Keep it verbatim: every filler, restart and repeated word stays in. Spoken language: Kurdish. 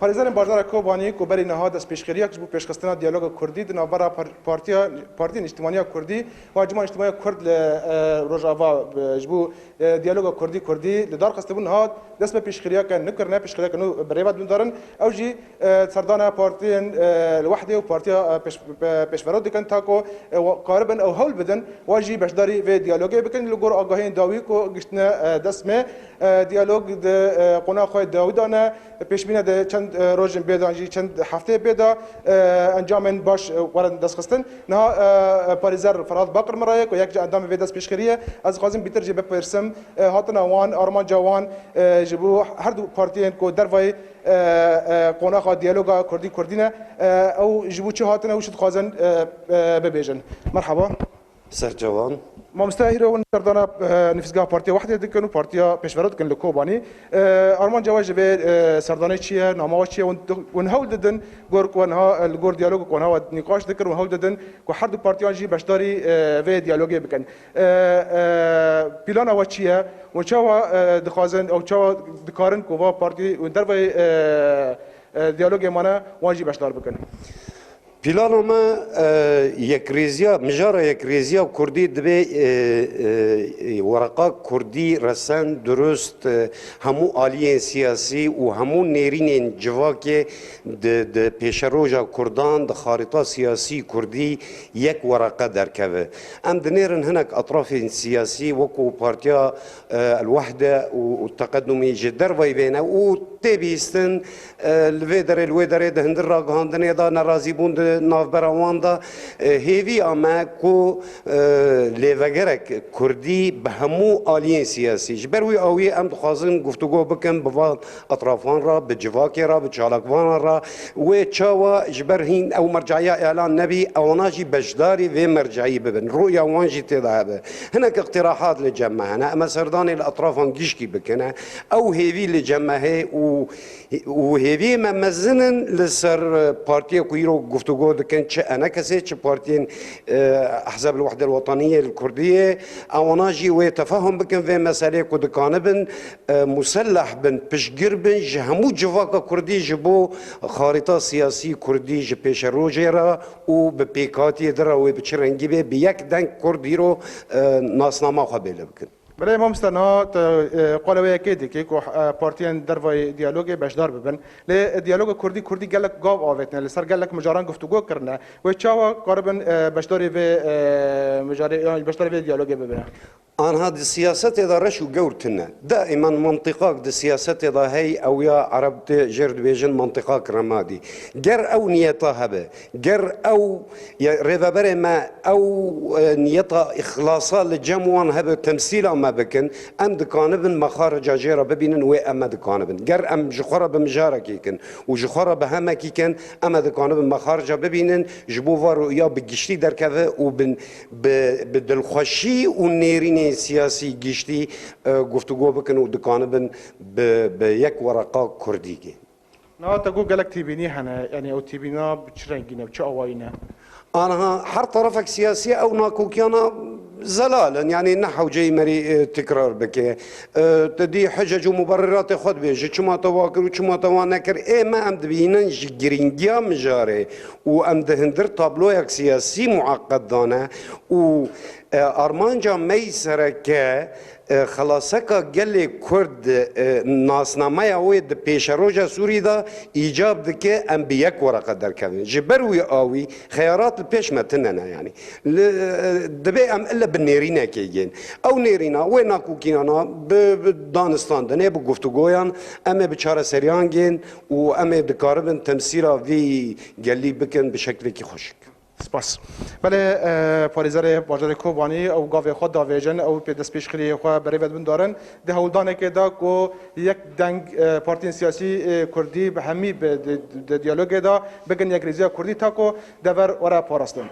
Parêzerên bajarê Kobanî ku berî niha destpêşxeriyek ji bo pêşxistina diyaloga Kurdî di navbera par-, partiya, Partiya Niştimaniya Kurdî û Encûmena Niştimaniya Kurd li, e, Rojava, e, ji bo, e, diyaloga Kurdî Kurdî li dar xistibûn, niha dest bi pêşxeriyeke nû kirine, pêşxeriyeke nû bi rê ve dûn darin. Ew jî, e, serdana partiyên, e, li Wehdê û Partiya, e, Pêş-, e, Pêşverot dikin, ta ku, e, wa-, karibin ew hewl bidin, wa jî beşdarî vê diyalogê bikin. Li gor agahiyên dawî ku giştine, e, dest me, e, diyalog di, e, qonaxa xwe dawî de ne. Pêşbîne de çend, e, rojên bê de, jî çend hefteyê bê de, e, encamên baş, e, werin destxistin. Niha, e, e, parêzer Ferhat Bakir min re ye ku yek ji endamên vê destpêşxeriyê. Ez dixwazim bîtir jî bipirsim, e, hatina wan, armanca wan, e, ji bo her du partiyên ku dervayî, e, e, qonaxa diyaloga Kurdî Kurdî ne, e, ew ji bo çi hatine û çi dixwazin, e, e, bibêjin. Merhaba. Serçe wan. Mamoste, îro hûn serdana, e, nivîsgeha Partiya Wehdê dikin û Partiya Pêşverot dikin li Kobanî. E, armanca we ji vê, e, serdanê çi ye? Nama we çi ye? Hûn, hûn hewl didin, gor ku niha, e, li gor diyaloga ku niha we nîqaş dikir, hûn hewl didin ku her du partiyan jî beşdarî, e, vê diyalogê bikin. E, e, plana we çi ye? Hûn çawa, e, dixwazin, ew çawa dikarin ku va partî hûn dervayî, e, e, diyalogê mane, wan jî beşdar bikin? Plana me, e, yekrêziya, mijara yekrêziya Kurdî dibe, e, e, e, wereqa Kurdî resen, durust, e, hemû aliyên siyasî û hemû nêrînên civakê di, di pêşeroja Kurdan, di xarîta siyasî Kurdî yek wereqe derkeve. Em dinêrin hinek etrafên siyasî wekû Partiya, e, El Wehde û, û Teqedumî ji dervayî vêne û tê bihîstin, e, li vê derê, li wê derê di hundir ragihandinê de nerazîbûn di navbera wan de, e, hêviya me ku, e, lêvegerek Kurdî bi hemû aliyên siyasî, ji ber wî awiyê em dixwazin guftûgo bikin bi van etrafan re, bi civakê re, bi çalakvanan re, wê çawa ji ber hîn ew merceya îlan nebî, ewana jî beşdarî vê merceyî bibin. Rûya wan jî tê de hebe. Hinek iqtirahat li cem me hene. Em ê serdanê li etrafan gişkî bikine. Ew hêvî li cem me heye û, û hêviyê me mezin in li ser, e, partiyê ku îro guftûgo dikin, çi ENKSê, çi partiyên, e, Ehzeb el Wehde el Wetaniyê li Kurdiyê. Ewana jî wê tefahum bikin vê meselê ku dikanibin, e, muselleh bin, piştgir bin ji hemû civaka Kurdî ji bo xarîta siyasî Kurdî ji pêşerojê re û bi pêkhatiyê di re wê bi çi rengî bê, bi yek deng Kurd îro, e, nasnama xwe bêle bikin. Belê mamoste, niha te, e, qala wê yekê dikê ku, e, partiyên dervayî diyalogê beşdar bibin. Lê diyaloga Kurdî Kurdî gelek gav avêtine, li ser gelek mijaran guftûgo kirine. Wê çawa karibin, e, beşdarî vê, e, mijarê, yan beşdarî vê diyalogê bibine? Anha di siyasetê de reş û gewr tune. Daîman mentiqak di siyasetê de hey, ew ya Ereb tê jêr dibêjin mentiqak remadî. Ger ew niyeta hebe, ger ew, ya rêveberê me ew, e, niyeta îxlasa li cem wan hebe, temsîla me bikin, em dikanibin mexarica jê re bibînin, wê em me dikanibin. Ger em ji xwe re bi mijarekî kin û ji xwe re bi hemekî kin, em ê dikanibin mexarica bibînin, ji bo va rûya bi giştî derkeve û bin Bi, bi dilxweşî û nêrînên siyasî giştî, e, guftûgo bikin û dikanibin bi, bi yek wereqa Kurdî gê. Niha te got gelek têbînî hene, yanî ew têbîna bi çi rengî ne, bi çi awayî ne? Aniha her terefek siyasî ew nakokiyana zelal in, yanî ne hewceyî merî, e, tikrar bike. E, te dî hicec û muberriratê xwe dibêje, çima te wa kir û çima te wa nekir. Ê me em dibînin ji girîngiya mijarê û em di hundir tabloyek siyasî mueqed dane û, e, armanca me yî sereke, e, xelaseka gelê Kurd, e, nasnameya wê di pêşeroja Sûrî de îcab dike em bi yek wereqe derkevin. Ji ber wî awî xeyarat li pêş me tune ne, yanî. Li, e, dibê em ile bi nêrînekê yên. Ew nêrîna, wê nakokînana bi, bi danistandinê, bi guftûgoyan, em ê bi çareseriyan gên û em ê dikaribin temsîla vî gelî bikin bi şeklekî xweşik. Spas. Belê, e, parêzerê bajarê Kobanî ew gavê xwe davêjin, ew pê destpêşxiriyê xwe berê ve dibin darin. Di hewldanekê de ku yek deng, e, partiyên siyasî, e, Kurdî bi hemî bi di, di diyalogê de bikin yekrêziya Kurdî ta ku dever were parastin.